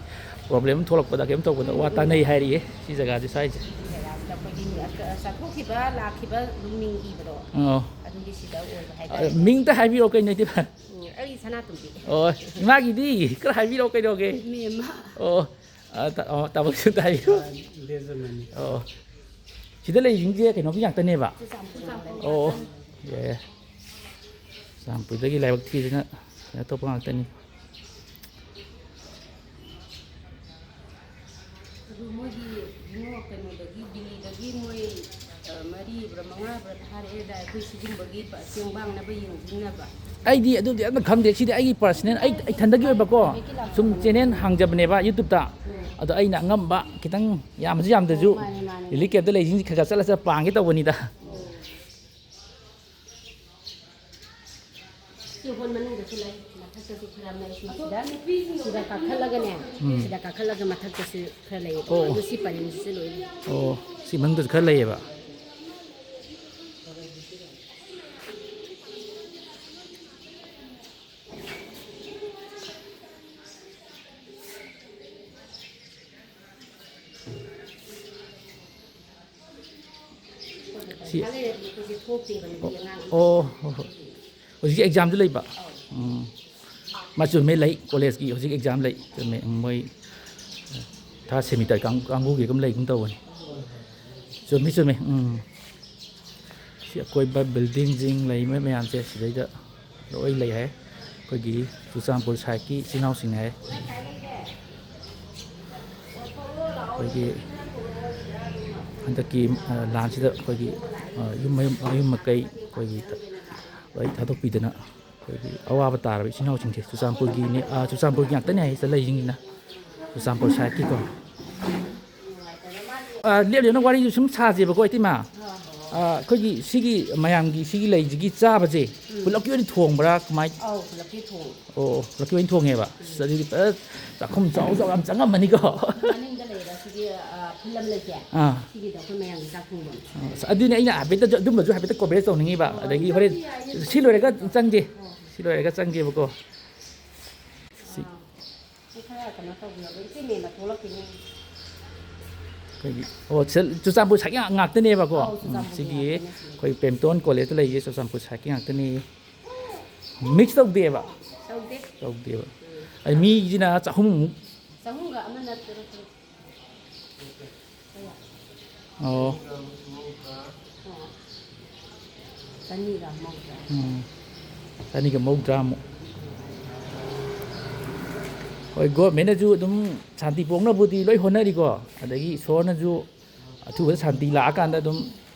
ꯄ꯭ꯔꯣꯕ꯭ꯂꯦꯝ ꯊꯣꯛꯂꯛꯄꯗ, ꯀꯩꯝ ꯇꯧꯕꯗ ꯋꯥ ꯇꯥꯅꯩ ꯍꯥꯏꯔꯤꯌꯦ, ꯁꯤ ꯖꯒꯥꯁꯦ, ꯁ꯭ꯋꯥꯏꯁꯦ꯫ ꯁꯤ ꯖꯒꯥꯁꯤꯗ ꯑꯩꯈꯣꯏꯒꯤ ꯃꯤ ꯑ-, ꯆꯠꯊꯣꯛꯈꯤꯕ, ꯂꯥꯛꯈꯤꯕ ꯑꯗꯨꯝ ꯃꯤꯡ ꯏꯕꯗꯣ, ꯑꯣ꯫ ꯑꯗꯨꯒꯤ ꯁꯤꯗ ꯑꯣꯏꯕ ꯑ, ꯍꯥꯏꯇꯥꯔꯦ꯫ ꯃꯤꯡꯇ ꯍꯥꯏꯕꯤꯔꯛꯑꯣ ꯀꯩꯅꯣ, ꯏꯇꯩꯃ꯫ ꯎꯝ, ꯑꯩ ꯁꯅꯥꯇꯣꯝꯕꯤ꯫ ꯑꯣ, ꯏꯃꯥꯒꯤꯗꯤ ꯈꯔ ꯍꯥꯏꯕꯤꯔꯛꯑꯣ ꯀꯩꯗꯧꯒꯦ? ꯃꯦꯝꯃ꯫ ꯑꯣ, ꯑ, ꯇ-, ꯑꯣ, ꯇꯥꯃꯣꯒꯤꯁꯨ ꯑꯝꯇ ꯍꯥꯏꯕꯤꯌꯨ꯫ ꯑ, ꯂꯦꯖꯃꯅꯤ꯫ ꯑꯣ꯫ ꯁꯤꯗ ꯂꯩꯔꯤꯁꯤꯡꯁꯦ ꯀꯩꯅꯣꯒꯤ ꯉꯥꯛꯇꯅꯦꯕ? ꯆꯨꯔꯆꯥꯟꯄꯨꯔ ꯉꯥꯛꯇꯅꯤ꯫ ꯑꯣ, ꯑꯣ꯫ ꯌꯥꯏ, ꯌꯥꯏ꯫ ꯆꯨꯔꯆꯥꯟꯄꯨꯔꯗꯒꯤ ꯂꯥꯏꯕꯛ ꯊꯤꯗꯅ ꯀꯩꯅꯣ ꯇꯧꯕ ꯉꯥꯛꯇꯅꯤ꯫ ꯑꯗꯨ ꯃꯣꯏꯒꯤ ꯏꯕꯨꯡꯉꯣ ꯀꯩꯅꯣꯗꯒꯤ, ꯗꯤꯜꯂꯤꯗꯒꯤ ꯃꯣꯏ, ꯑ, ꯃꯔꯤꯕ꯭ꯔꯥ ꯃꯉꯥꯕ꯭ꯔꯥ ꯊꯥꯔꯛꯑꯦꯗꯥꯏ, ꯑꯩꯈꯣꯏ ꯁꯤꯒꯨꯝꯕꯒꯤ ꯄ-, ꯆꯦꯡꯕꯥꯡꯅꯕ ꯌꯦꯡꯁꯤꯟꯅꯕ꯫ ꯑꯩꯗꯤ ꯑꯗꯨꯗꯤ ꯑꯝꯇ ꯈꯪꯗꯦ꯫ ꯁꯤꯗꯤ ꯑꯩꯒꯤ ꯄꯔꯁꯅꯦꯜ, ꯑꯩ, ꯑꯩ ꯏꯊꯟꯗꯒꯤ ꯑꯣꯏꯕꯀꯣ꯫ ꯁꯨꯝ ꯆꯦꯅꯦꯜ ꯍꯥꯡꯖꯕꯅꯦꯕ ꯌꯨꯇ꯭ꯌꯨꯕꯇ꯫ ꯎꯝ꯫ ꯑꯗꯣ ꯑꯩꯅ ꯑꯉꯝꯕ ꯈꯤꯇꯪ ꯌꯥꯝꯃꯁꯨ ꯌꯥꯝꯗ꯭ꯔꯁꯨ ꯑꯣ, ꯃꯥꯅꯦ, ꯃꯥꯅꯦ, ꯔꯤꯂꯤꯐ ꯃꯥꯅꯦ꯫ ꯀꯦꯝꯞꯇ ꯂꯩꯁꯤꯡꯁꯤ ꯈꯔ ꯈꯔ ꯆꯠꯂ ꯆꯠꯂ ꯄꯥꯡꯒꯦ ꯇꯧꯕꯅꯤꯗ꯫ ꯎꯝ꯫ ꯁꯤ ꯍꯣꯜ ꯃꯅꯨꯡꯗꯁꯨ ꯂꯩ, ꯃꯊꯛꯇꯁꯨ ꯈꯔ ꯂꯩ꯫ ꯁꯤꯗ, ꯁꯤꯗ ꯀꯥꯈꯠꯂꯒꯅꯦ, ꯎꯝ꯫ ꯁꯤꯗ ꯀꯥꯈꯠꯂꯒ ꯃꯊꯛꯇꯁꯨ ꯈꯔ ꯂꯩꯌꯦꯕ꯫ ꯑꯣ꯫ ꯑꯗꯨ ꯁꯤ ꯄꯔꯦꯡꯁꯤꯁꯨ ꯂꯣꯏ ꯂꯩ꯫ ꯑꯣ, ꯁꯤ ꯃꯅꯨꯡꯗꯁꯨ ꯈꯔ ꯂꯩꯌꯦꯕ꯫ ꯁꯤ ꯄꯩꯈꯥ ꯂꯩꯔꯗꯤ ꯑꯩꯈꯣꯏꯁꯦ ꯊꯣꯛꯇꯦꯕ, ꯅꯨꯄꯤ ꯑꯉꯥꯡ꯫ ꯑꯣ, ꯍꯣꯏ, ꯍꯣꯏ꯫ ꯍꯧꯖꯤꯛ ꯑꯦꯛꯖꯥꯝꯁꯨ ꯂꯩꯕ? ꯑꯧ꯫ ꯎꯝ꯫ ꯃꯥ ꯆꯨꯝꯃꯦ, ꯂꯩ꯫ ꯀꯣꯂꯦꯖꯀꯤ ꯍꯧꯖꯤꯛ ꯑꯦꯛꯖꯥꯝ ꯂꯩ꯫ ꯆꯨꯝꯃꯦ꯫ ꯎꯝ, ꯃꯣꯏ ꯊꯥꯔꯠ ꯁꯦꯃꯤꯁꯇꯔ ꯀꯥꯡ-, ꯀꯥꯡꯕꯨꯒꯤ ꯑꯗꯨꯝ ꯂꯩꯒꯨꯝ ꯇꯧꯕꯅꯤ꯫ ꯆꯨꯝꯃꯤ, ꯆꯨꯝꯃꯤ꯫ ꯎꯝ꯫ ꯁꯤ ꯑꯀꯣꯏꯕ ꯕꯤꯜꯗꯤꯡꯁꯤꯡ ꯂꯩꯔꯤꯕ ꯃꯌꯥꯝꯁꯦ ꯁꯤꯗꯩꯗ ꯂꯣꯏ ꯂꯩ ꯍꯥꯏ꯫ ꯑꯩꯈꯣꯏꯒꯤ ꯆꯨꯔꯆꯥꯟꯄꯨꯔ ꯁꯥꯏꯠꯀꯤ ꯏꯆꯤꯜ ꯏꯅꯥꯎꯁꯤꯡ ꯍꯥꯏ꯫ ꯑꯩꯈꯣꯏꯒꯤ ꯍꯟꯗꯛꯀꯤ, ꯑ, ꯂꯥꯟꯁꯤꯗ ꯑꯩꯈꯣꯏꯒꯤ, ꯑ, ꯌꯨꯝ ꯃꯌꯨꯝ, ꯃꯌꯨꯝ ꯃꯀꯩ ꯑꯩꯈꯣꯏꯒꯤ ꯂꯣꯏ ꯊꯥꯗꯣꯛꯄꯤꯗꯅ ꯑꯩꯈꯣꯏꯒꯤ ꯑꯋꯥꯕ ꯇꯥꯔꯕ ꯏꯆꯤꯜ ꯏꯅꯥꯎꯁꯤꯡꯁꯦ ꯆꯨꯔꯆꯥꯟꯄꯨꯔꯒꯤꯅꯤ, ꯑ, ꯆꯨꯔꯆꯥꯟꯄꯨꯔꯒꯤ ꯉꯥꯛꯇꯅꯤ ꯍꯥꯏ ꯆꯠꯂꯛꯏꯁꯤꯡꯁꯤꯅ꯫ ꯆꯨꯔꯆꯥꯟꯄꯨꯔ ꯁꯥꯏꯠꯀꯤꯀꯣ꯫ ꯑ, ꯂꯦꯞ ꯂꯦꯞꯅ ꯋꯥꯔꯤꯁꯨ ꯁꯨꯝ ꯁꯥꯁꯦꯕꯀꯣ, ꯏꯇꯩꯃ꯫ ꯑ, ꯑꯩꯈꯣꯏꯒꯤ ꯁꯤꯒꯤ ꯃꯌꯥꯝꯒꯤ ꯁꯤꯒꯤ ꯂꯩꯁꯤꯒꯤ ꯆꯥꯕꯁꯦ ꯄꯨꯂꯞꯀꯤ ꯑꯣꯏꯅ ꯊꯣꯡꯕ꯭ꯔꯥ? ꯀꯃꯥꯏ? ꯑꯧ, ꯄꯨꯂꯞꯀꯤ ꯊꯣꯡꯉꯦ꯫ ꯑꯣ, ꯑꯣ, ꯄꯨꯂꯞꯀꯤ ꯑꯣꯏꯅ ꯊꯣꯡꯉꯦꯕ꯫ ꯑꯁ, ꯑꯗꯨꯗꯤ ꯐꯖꯅ ꯆꯥꯛꯈꯨꯝ ꯆꯥꯎ ꯆꯥꯎ ꯌꯥꯝ ꯆꯪꯉꯝꯃꯅꯤꯀꯣ꯫ ꯃꯅꯤꯡꯗ ꯂꯩꯔꯦ ꯁꯤꯒꯤ, ꯑ, ꯐꯤꯜ ꯑꯃ ꯂꯩꯁꯦ꯫ ꯑꯥ꯫ ꯁꯤꯒꯤꯗ ꯑꯩꯈꯣꯏ ꯃꯌꯥꯝꯒꯤ ꯆꯥꯛ ꯊꯣꯡꯐꯝ꯫ ꯑꯁ, ꯑꯗꯨꯅꯦ ꯑꯩꯅ ꯍꯥꯏꯐꯦꯠꯇ ꯑꯗꯨꯝꯕꯁꯨ ꯍꯥꯏꯐꯦꯠꯇ ꯀꯣꯚꯔꯦꯖ ꯇꯧꯅꯤꯡꯉꯤꯕ꯫ ꯑꯣ, ꯑꯗꯒꯤ ꯍꯣꯔꯦꯟ ꯆꯪꯁꯤ ꯌꯥꯏꯌꯦ꯫ ꯁꯤ ꯂꯣꯏꯔꯒ ꯆꯪꯁꯦ꯫ ꯑꯣ꯫ ꯁꯤ ꯂꯣꯏꯔꯒ ꯆꯪꯒꯦꯕꯀꯣ꯫ ꯁꯤ꯫ ꯑꯥ꯫ ꯁꯤ ꯈꯔ ꯀꯩꯅꯣ ꯇꯧꯕꯤꯔꯒ ꯏꯇꯩꯃ ꯊꯣꯛꯂꯛꯈꯤꯅꯤ꯫ ꯑꯩꯈꯣꯏꯒꯤ, ꯑꯣ, ꯁꯤꯗ ꯆꯨꯔꯆꯥꯟꯄꯨꯔ ꯁꯥꯏꯠꯀꯤ ꯉꯥꯛ-, ꯉꯥꯛꯇꯅꯦꯕꯀꯣ꯫ ꯑꯧ, ꯎꯝ, ꯆꯨꯔꯆꯥꯟꯄꯨꯔꯒꯤ ꯁꯤꯒꯤ ꯉꯥꯛꯇꯅꯦ ꯁꯤꯗꯤ꯫ ꯑꯩꯈꯣꯏ ꯄꯦꯝꯇꯣꯟ ꯀꯣꯂꯦꯖꯇ ꯂꯩꯔꯤꯁꯦ ꯆꯨꯔꯆꯥꯟꯄꯨꯔ ꯁꯥꯏꯠꯀꯤ ꯉꯥꯛꯇꯅꯤ꯫ ꯃꯤꯛꯁ ꯇꯧꯗꯦꯕ? ꯇꯧꯗꯦ꯫ ꯇꯧꯗꯦꯕ꯫ ꯎꯝ꯫ ꯑꯩ ꯃꯤꯁꯤꯅ ꯆꯍꯨꯝꯃꯨꯛ꯫ ꯆꯍꯨꯝꯒ ꯑꯃ ꯅꯠꯇ꯭ꯔꯣ? ꯑꯣ꯫ ꯆꯅꯤꯒ ꯃꯧꯗ꯭ꯔꯥ꯫ ꯎꯝ꯫ ꯆꯅꯤꯒ ꯃꯧꯗ꯭ꯔꯥꯃꯨꯛ꯫ ꯍꯣꯏ, ꯒꯣꯔꯃꯦꯟꯅꯁꯨ ꯑꯗꯨꯝ ꯁꯥꯟꯇꯤ ꯄꯣꯛꯅꯕꯨꯗꯤ ꯂꯣꯏ ꯍꯣꯠꯅꯔꯤꯀꯣ, ꯑꯗꯒꯤ ꯏꯁꯣꯔꯅꯁꯨ ꯑꯊꯨꯕꯗ ꯁꯥꯟꯇꯤ ꯂꯥꯛꯑꯀꯥꯟꯗ ꯑꯗꯨꯝ,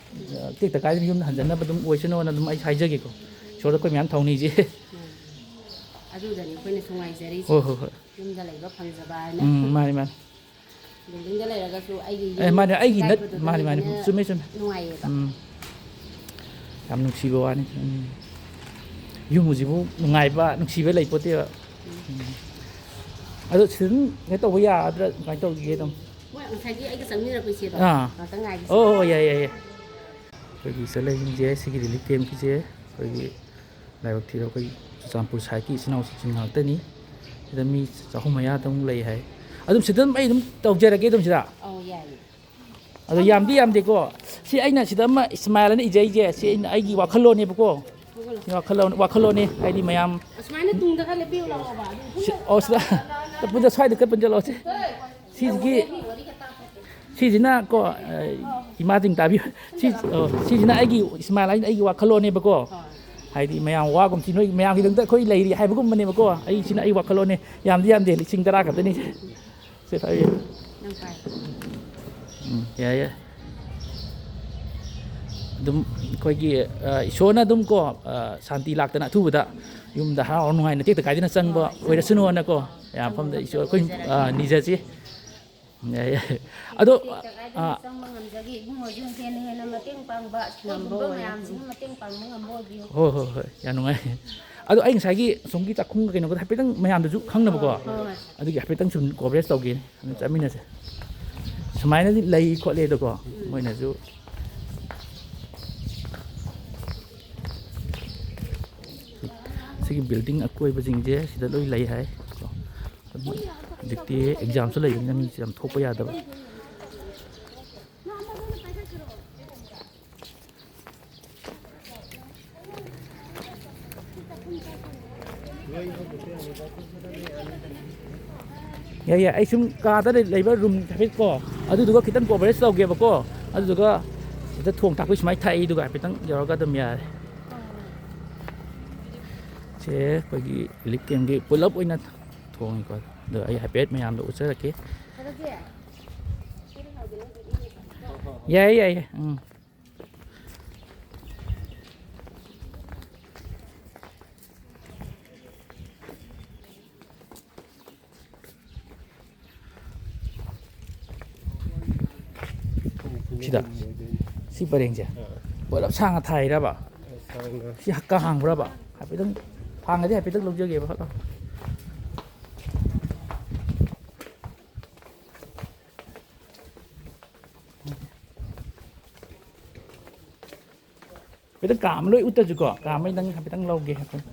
ꯑ, ꯇꯦꯛꯇ ꯀꯥꯏꯗꯅ ꯌꯨꯝꯗ ꯍꯟꯖꯟꯅꯕ ꯑꯗꯨꯝ ꯑꯣꯏꯁꯅꯣꯅ ꯑꯗꯨꯝ ꯑꯩ ꯍꯥꯏꯖꯒꯦꯀꯣ꯫ ꯏꯁꯣꯔꯗ ꯑꯩꯈꯣꯏ ꯃꯌꯥꯝ ꯊꯧꯅꯤꯁꯦ꯫ ꯎꯝ꯫ ꯑꯗꯨꯗꯅꯤ ꯑꯩꯈꯣꯏꯅꯁꯨ ꯉꯥꯏꯖꯔꯤꯁꯦ꯫ ꯍꯣꯏ, ꯍꯣꯏ, ꯍꯣꯏ꯫ ꯌꯨꯝꯗ ꯂꯩꯕ ꯐꯪꯖꯕ ꯍꯥꯏꯅ꯫ ꯎꯝ, ꯃꯥꯅꯤ, ꯃꯥꯅꯤ꯫ ꯕꯤꯜꯗꯤꯡꯗ ꯂꯩꯔꯒꯁꯨ ꯑꯩꯒꯤ ꯑꯦ, ꯌꯨꯝ ꯃꯥꯅꯦ, ꯑꯩꯒꯤ ꯅꯠ-, ꯁꯪꯒꯥꯏꯕꯗꯨꯗꯅ ꯃꯥꯅꯦ, ꯃꯥꯅꯦ, ꯍꯦꯟꯅ ꯆꯨꯝꯃꯦ, ꯆꯨꯝꯃꯦ꯫ ꯅꯨꯡꯉꯥꯏꯌꯦꯕ꯫ ꯎꯝ꯫ ꯌꯥꯝ ꯅꯨꯡꯁꯤꯕ ꯋꯥꯅꯤ꯫ ꯎꯝ꯫ ꯌꯨꯝ ꯍꯧꯖꯤꯛꯐꯥꯎ ꯅꯨꯡꯉꯥꯏꯕ, ꯅꯨꯡꯁꯤꯕ ꯂꯩꯄꯣꯠꯇꯦꯕ꯫ ꯎꯝ꯫ ꯎꯝ꯫ ꯑꯗꯣ ꯁꯤꯗ ꯑꯗꯨꯝ ꯀꯩꯅꯣ ꯇꯧꯕ ꯌꯥꯒꯗ꯭ꯔꯥ? ꯀꯃꯥꯏꯅ ꯇꯧꯈꯤꯒꯦ ꯑꯗꯨꯝ? ꯃꯣꯏ ꯉꯁꯥꯏꯒꯤ ꯑꯩꯒ ꯆꯪꯃꯤꯟꯅꯔꯛꯄ ꯏꯆꯦꯗꯣ, ꯑꯥ꯫ ꯉꯥꯛꯇ ꯉꯥꯏꯒꯦ꯫ ꯑꯣ, ꯑꯣ, ꯌꯥꯏ, ꯌꯥꯏ, ꯌꯥꯏ꯫ ꯑꯩꯈꯣꯏꯒꯤ ꯁꯤꯗ ꯂꯩꯔꯤꯁꯦ, ꯁꯤꯒꯤ ꯔꯤꯂꯤꯐ ꯀꯦꯝꯞꯀꯤꯁꯦ ꯑꯩꯈꯣꯏꯒꯤ ꯂꯥꯏꯕꯛ ꯊꯤꯔ ꯑꯩꯈꯣꯏ ꯆꯨꯔꯆꯥꯟꯄꯨꯔ ꯁꯥꯏꯠꯀꯤ ꯏꯆꯤꯟ ꯏꯅꯥꯎꯁꯤꯡ ꯉꯥꯛꯇꯅꯤ꯫ ꯁꯤꯗ ꯃꯤ ꯆꯍꯨꯝ ꯃꯌꯥꯗꯃꯨꯛ ꯂꯩ ꯍꯥꯏ꯫ ꯑꯗꯨꯝ ꯁꯤꯗ ꯑꯗꯨꯝ ꯑꯩ ꯑꯗꯨꯝ ꯇꯧꯖꯔꯒꯦ ꯑꯗꯨꯝ ꯁꯤꯗ꯫ ꯑꯧ, ꯌꯥꯏꯌꯦ꯫ ꯑꯗꯣ ꯌꯥꯝꯗꯤ ꯌꯥꯝꯗꯦꯀꯣ꯫ ꯁꯤ ꯑꯩꯅ ꯁꯤꯗ ꯑꯃ ꯏꯁꯃꯥꯏꯜ ꯑꯅ ꯏꯖꯩꯁꯦ, ꯁꯤ ꯑꯩꯅ ꯑꯩꯒꯤ ꯋꯥꯈꯜꯂꯣꯟꯅꯦꯕꯀꯣ꯫ ꯋꯥꯈꯜꯂꯣꯟ, ꯋꯥꯈꯜꯂꯣꯟꯅꯦ ꯍꯥꯏꯗꯤ ꯃꯌꯥꯝ꯫ ꯑꯁꯨꯃꯥꯏꯅ ꯇꯨꯡꯗ ꯈꯔ ꯂꯦꯞꯄꯤꯌꯨ ꯂꯥꯛꯑꯣꯕ꯫ ꯑꯗꯨ ꯁꯤ, ꯑꯣ, ꯁꯤꯗ꯫ ꯄꯨꯟꯅ ꯁ꯭ꯋꯥꯏꯗ ꯈꯔ ꯄꯨꯟꯁꯤꯜꯂꯛꯑꯣ ꯁꯤ꯫ ꯁꯤꯁꯤꯒꯤ, ꯁꯤꯁꯤꯅ ꯀꯣ, ꯑ, ꯏꯃꯥꯁꯤꯡ ꯇꯥꯕꯤꯌꯨ꯫ ꯁꯤ, ꯑ, ꯁꯤꯁꯤꯅ ꯑꯩꯒꯤ ꯏꯁꯃꯥꯏꯜ ꯍꯥꯏꯅ ꯑꯩꯒꯤ ꯋꯥꯈꯜꯂꯣꯟꯅꯦꯕꯀꯣ꯫ ꯍꯣꯏ꯫ ꯍꯥꯏꯗꯤ ꯃꯌꯥꯝ ꯋꯥꯒꯨꯝꯁꯤ ꯅꯣꯏ ꯃꯌꯥꯝꯒꯤꯗꯃꯛꯇ ꯑꯩꯈꯣꯏ ꯂꯩꯔꯤ ꯍꯥꯏꯕꯒꯨꯝꯕꯅꯦꯕꯀꯣ꯫ ꯑꯩꯁꯤꯅ ꯑꯩ ꯋꯥꯈꯜꯂꯣꯟꯅꯦ꯫ ꯌꯥꯝꯗꯤ ꯌꯥꯝꯗꯦ, ꯂꯤꯁꯤꯡ ꯇꯔꯥ ꯈꯛꯇꯅꯤ꯫ ꯁꯦ ꯄꯥꯏꯕꯤꯌꯨ꯫ ꯅꯪ ꯄꯥꯏ꯫ ꯎꯝ, ꯌꯥꯏ, ꯌꯥꯏ꯫ ꯑꯗꯨꯝ ꯑꯩꯈꯣꯏꯒꯤ, ꯑ, ꯏꯁꯣꯔꯅ ꯑꯗꯨꯝ ꯀꯣ, ꯑ, ꯁꯥꯟꯇꯤ ꯂꯥꯛꯇꯅ ꯑꯊꯨꯕꯗ ꯌꯨꯝꯗ ꯍꯔꯥꯎ ꯍꯔꯥꯎ ꯅꯨꯡꯉꯥꯏꯅ ꯇꯦꯛꯇ ꯀꯥꯏꯗꯅ ꯆꯪꯕ ꯑꯣꯏꯔꯁꯅꯨꯅꯀꯣ꯫ ꯃꯌꯥꯝ ꯃꯐꯝꯗ ꯏꯁꯣꯔ ꯑꯩꯈꯣꯏ, ꯑ, ꯅꯤꯖꯁꯤ꯫ ꯌꯥꯏ, ꯌꯥꯏ꯫ ꯑꯗꯣ, ꯇꯦꯛꯇ ꯀꯥꯏꯗꯅ ꯑꯥ, ꯆꯪꯕ ꯉꯝꯖꯒꯦ꯫ ꯏꯕꯨꯡꯉꯣꯁꯨ ꯍꯦꯟꯅ ꯍꯦꯟꯅ ꯃꯇꯦꯡ ꯄꯥꯡꯕ, ꯑꯩꯈꯣꯏꯒꯨꯝꯕ ꯃꯌꯥꯝꯁꯤꯅ ꯃꯇꯦꯡ ꯄꯥꯡꯕ ꯉꯝꯕ ꯑꯣꯏꯕꯤꯌꯨ꯫ ꯍꯣꯏ, ꯍꯣꯏ, ꯍꯣꯏ, ꯌꯥꯝ ꯅꯨꯡꯉꯥꯏ꯫ ꯑꯗꯣ ꯑꯩ ꯉꯁꯥꯏꯒꯤ ꯑꯁꯣꯝꯒꯤ ꯆꯥꯛꯈꯨꯝꯒ ꯀꯩꯅꯣꯒꯗꯣ ꯍꯥꯏꯐꯦꯠꯇꯪ ꯃꯌꯥꯝꯗꯁꯨ ꯈꯪꯅꯕꯀꯣ, ꯍꯣꯏ, ꯍꯣꯏ꯫ ꯑꯗꯨꯒꯤ ꯍꯥꯏꯐꯦꯠꯇꯪ ꯁꯨꯝ coverage ꯇꯧꯒꯦ, ꯑꯗꯨꯝ ꯆꯠꯃꯤꯟꯅꯁꯦ꯫ ꯁꯨꯃꯥꯏꯅꯗꯤ ꯂꯩ ꯈꯣꯠꯂꯦ ꯑꯗꯣꯀꯣ, ꯎꯝ꯫ ꯃꯣꯏꯅꯁꯨ ꯁꯤꯒꯤ building ꯑꯀꯣꯏꯕꯁꯤꯡꯁꯦ ꯁꯤꯗ ꯂꯣꯏ ꯂꯩ ꯍꯥꯏ꯫ ꯍꯧꯖꯤꯛꯇꯤ examꯁꯨ ꯂꯩꯕꯅꯤꯅ ꯃꯤꯁꯦ ꯌꯥꯝ ꯊꯣꯛꯄ ꯌꯥꯗꯕ꯫ ꯌꯥꯏ, ꯌꯥꯏ, ꯑꯩ ꯁꯨꯝ ꯀꯥꯗ ꯂꯩ-, ꯂꯩꯕ room ꯍꯥꯏꯐꯦꯠ ꯀꯣ, ꯑꯗꯨꯗꯨꯒ ꯈꯤꯇꯪ coverage ꯇꯧꯒꯦꯕꯀꯣ, ꯑꯗꯨꯗꯨꯒ ꯁꯤꯗ ꯊꯣꯡ ꯊꯥꯛꯄꯩ ꯁꯨꯃꯥꯏꯅ ꯊꯥꯛꯏ, ꯑꯗꯨꯒ ꯍꯥꯏꯐꯦꯠꯇꯪ ꯌꯧꯔꯒ ꯑꯗꯨꯝ ꯌꯥꯔꯦ꯫ ꯁꯦ ꯑꯩꯈꯣꯏꯒꯤ relief campꯀꯤ ꯄꯨꯂꯞ ꯑꯣꯏꯅ ꯊꯣꯡꯉꯤꯀꯣ, ꯑꯗꯣ ꯑꯩ ꯍꯥꯏꯐꯦꯠ ꯃꯌꯥꯝꯗ ꯎꯠꯆꯔꯛꯀꯦ꯫ ꯌꯥꯏꯌꯦ, ꯌꯥꯏꯌꯦ, ꯎꯝ꯫ ꯁꯤꯗ? ꯁꯤ ꯄꯔꯦꯡꯁꯦ? ꯑꯥ꯫ ꯄꯨꯂꯞ ꯁꯥꯡꯅ ꯊꯥꯏꯔꯕ? ꯑꯥ, ꯁꯥꯡꯅ꯫ ꯁꯤ ꯍꯛꯀꯥ ꯍꯥꯡꯕ꯭ꯔꯕ? ꯍꯥꯏꯐꯦꯠꯇꯪ, ꯍꯥꯡꯉꯗꯤ ꯍꯥꯏꯐꯦꯠꯇꯪ ꯂꯧꯖꯒꯦꯕ, ꯍꯛꯀꯥ꯫ ꯈꯤꯇꯪ ꯀꯥ ꯑꯃ ꯂꯣꯏ ꯎꯠꯇꯁꯨꯀꯣ, ꯀꯥ ꯑꯃ ꯅꯪ ꯍꯥꯏꯐꯦꯠꯇꯪ ꯂꯧꯒꯦ, ꯍꯥꯏꯐꯦꯠ꯫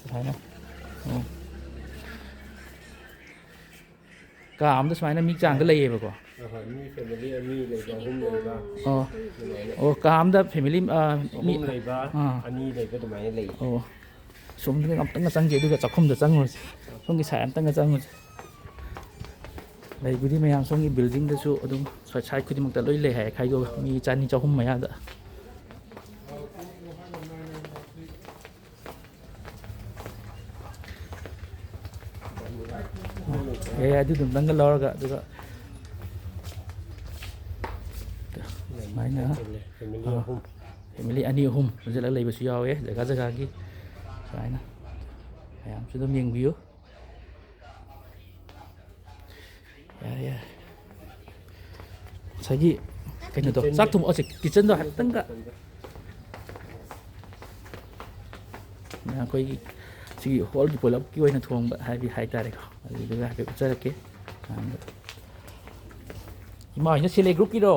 ꯁꯨꯃꯥꯏꯅ꯫ ꯎꯝ꯫ ꯀꯥ ꯑꯃꯗ ꯁꯨꯃꯥꯏꯅ ꯃꯤ ꯆꯥꯡꯗ ꯂꯩꯌꯦꯕꯀꯣ꯫ ꯑꯍꯣꯏ, ꯃꯤ family ꯑꯅꯤ ꯂꯩꯕ, ꯑꯍꯨꯝ ꯂꯩꯕ, ꯑꯣ꯫ ꯑꯗꯨꯃꯥꯏꯅ꯫ ꯑꯣ, ꯀꯥ ꯑꯃꯗ family, ꯑ, ꯃꯤ, ꯑꯍꯨꯝ ꯂꯩꯕ, ꯑꯥ꯫ ꯑꯅꯤ ꯂꯩꯕ ꯑꯗꯨꯃꯥꯏꯅ ꯂꯩ꯫ ꯑꯣ꯫ ꯁꯣꯝꯗ ꯑꯝꯇꯪꯒ ꯆꯪꯁꯦ, ꯑꯗꯨꯒ ꯆꯥꯛꯈꯨꯝꯗ ꯆꯪꯉꯨꯔꯁꯤ꯫ ꯁꯣꯝꯒꯤ side ꯑꯝꯇꯪꯒ ꯆꯪꯉꯨꯁꯦ꯫ ꯂꯩꯕꯨꯗꯤ ꯃꯌꯥꯝ ꯁꯣꯝꯒꯤ buildingꯗꯁꯨ ꯑꯗꯨꯝ side ꯈꯨꯗꯤꯡꯃꯛꯇ ꯂꯣꯏ ꯂꯩ ꯍꯥꯏ, ꯈꯥꯏꯗꯣꯛꯑꯒ ꯃꯤ ꯆꯅꯤ ꯆꯍꯨꯝ ꯃꯌꯥꯗ꯫ ꯌꯥꯏ, ꯌꯥꯏ, ꯑꯗꯨꯗꯨꯝꯇꯪꯒ ꯂꯧꯔꯒ, ꯑꯗꯨꯒ ꯁꯨꯃꯥꯏꯅ, ꯐꯦꯃꯤꯂꯤ ꯑꯥ, ꯑꯍꯨꯝ꯫ ꯐꯦꯃꯤꯂꯤ ꯑꯅꯤ ꯑꯍꯨꯝ ꯄꯨꯟꯁꯤꯜꯂꯒ ꯂꯩꯕꯁꯨ ꯌꯥꯎꯋꯦ, ꯖꯒꯥ ꯖꯒꯥꯒꯤ꯫ ꯁꯨꯃꯥꯏꯅ ꯃꯌꯥꯝꯁꯨ ꯑꯗꯨꯝ ꯌꯦꯡꯕꯤꯌꯨ꯫ ꯌꯥꯔꯦ, ꯌꯥꯔꯦ꯫ ꯉꯁꯥꯏꯒꯤ ꯀꯩꯅꯣꯗꯣ, ꯀꯤꯠꯆꯟꯗ꯫ ꯆꯥꯛ ꯊꯣꯡꯕ, ꯑꯣ, ꯁꯤ ꯀꯤꯠꯆꯟꯗꯣ ꯍꯥꯏꯐꯦꯠꯇꯪꯒ ꯑꯩꯈꯣꯏꯒꯤ ꯁꯤꯒꯤ ꯍꯣꯜꯒꯤ ꯄꯨꯂꯞꯀꯤ ꯑꯣꯏꯅ ꯊꯣꯡꯕ ꯍꯥꯏꯕꯤ ꯍꯥꯏꯇꯥꯔꯦꯀꯣ, ꯑꯗꯨꯗꯨꯒ ꯍꯥꯏꯐꯦꯠ ꯎꯠꯆꯔꯛꯀꯦ꯫ ꯏꯃꯥ ꯍꯣꯏꯅ ꯁꯦꯜꯐ ꯍꯦꯜꯞ ꯒ꯭ꯔꯨꯞꯀꯤꯔꯣ?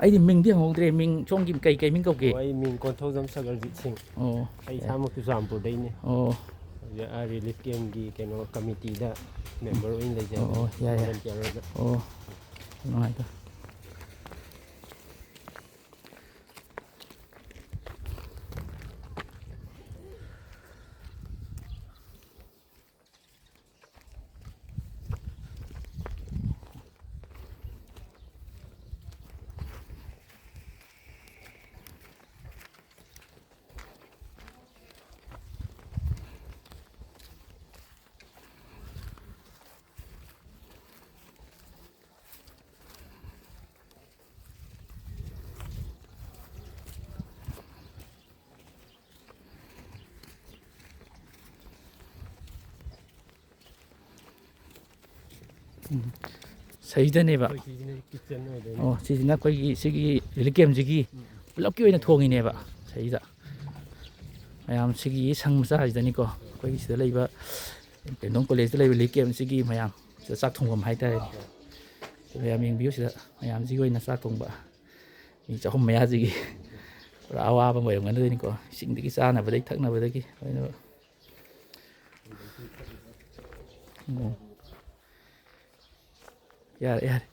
ꯑꯩꯗꯤ ꯃꯤꯡꯗꯤ ꯍꯪꯍꯧꯗ꯭ꯔꯦ꯫ ꯃꯤꯡ ꯁꯣꯝꯒꯤ ꯀꯩ, ꯀꯩ ꯃꯤꯡ ꯀꯧꯒꯦ? ꯑꯣ, ꯑꯩ ꯃꯤꯡ ꯀꯣꯟꯊꯧꯖꯝ ꯁꯒꯔꯖꯤꯠ ꯁꯤꯡ꯫ ꯑꯣ꯫ ꯑꯩ ꯏꯁꯥꯃꯛ ꯆꯨꯔꯆꯥꯟꯄꯨꯔꯗꯩꯅꯦ꯫ ꯑꯣ꯫ ꯍꯧꯖꯤꯛ ꯑꯥ ꯔꯤꯂꯤꯐ ꯀꯦꯝꯒꯤ ꯀꯩꯅꯣ ꯀꯃꯤꯇꯤꯗ ꯃꯦꯝꯕꯔ ꯑꯣꯏꯅ ꯂꯩꯖꯕꯅꯤ, ꯑꯣ, ꯑꯣ, ꯌꯥꯏ, ꯌꯥꯏ꯫ ꯚꯣꯂꯟꯇꯤꯌꯔ ꯑꯣꯏꯅ꯫ ꯑꯣ, ꯅꯨꯡꯉꯥꯏꯇꯦ꯫ ꯎꯝ꯫ ꯁꯤꯗꯅꯦꯕ꯫ ꯑꯩꯈꯣꯏ ꯁꯤꯁꯤꯅ ꯀꯤꯠꯆꯟ ꯑꯣꯏꯗꯣꯏꯅꯦ꯫ ꯑꯣ, ꯁꯤꯁꯤꯅ ꯑꯩꯈꯣꯏꯒꯤ ꯁꯤꯒꯤ ꯔꯤꯂꯤꯐ ꯀꯦꯝꯁꯤꯒꯤ ꯎꯝ꯫ ꯄꯨꯂꯞꯀꯤ ꯑꯣꯏꯅ ꯊꯣꯡꯉꯤꯅꯦꯕ ꯁꯤꯗ꯫ ꯃꯌꯥꯝ ꯁꯤꯒꯤ ꯁꯪ ꯃꯆꯥꯁꯤꯗꯅꯤꯀꯣ, ꯑꯩꯈꯣꯏꯒꯤ ꯁꯤꯗ ꯂꯩꯕ ꯇꯦꯡꯅꯧꯄꯜ ꯀꯣꯂꯦꯖꯇ ꯂꯩꯕ ꯔꯤꯂꯤꯐ ꯀꯦꯝꯁꯤꯒꯤ ꯃꯌꯥꯝ ꯁꯤꯗ ꯆꯥꯛ ꯊꯣꯡꯐꯝ ꯍꯥꯏꯇꯥꯔꯦꯅꯦ꯫ ꯃꯌꯥꯝ ꯌꯦꯡꯕꯤꯌꯨ ꯁꯤꯗ, ꯃꯌꯥꯝꯁꯤꯒꯤ ꯑꯣꯏꯅ ꯆꯥꯛ ꯊꯣꯡꯕ꯫ ꯃꯤ ꯆꯍꯨꯝ ꯃꯌꯥꯁꯤꯒꯤ ꯄꯨꯔꯥ ꯑꯋꯥꯕ ꯑꯃ ꯑꯣꯏꯔꯝꯒꯅꯤꯀꯣ, ꯏꯁꯤꯡꯗꯒꯤ ꯆꯥꯅꯕꯗꯒꯤ ꯊꯛꯅꯕꯗꯒꯤ ꯂꯣꯏꯅꯃꯛ꯫ ꯎꯝ꯫ ꯌꯥꯔꯦ, ꯌꯥꯔꯦ꯫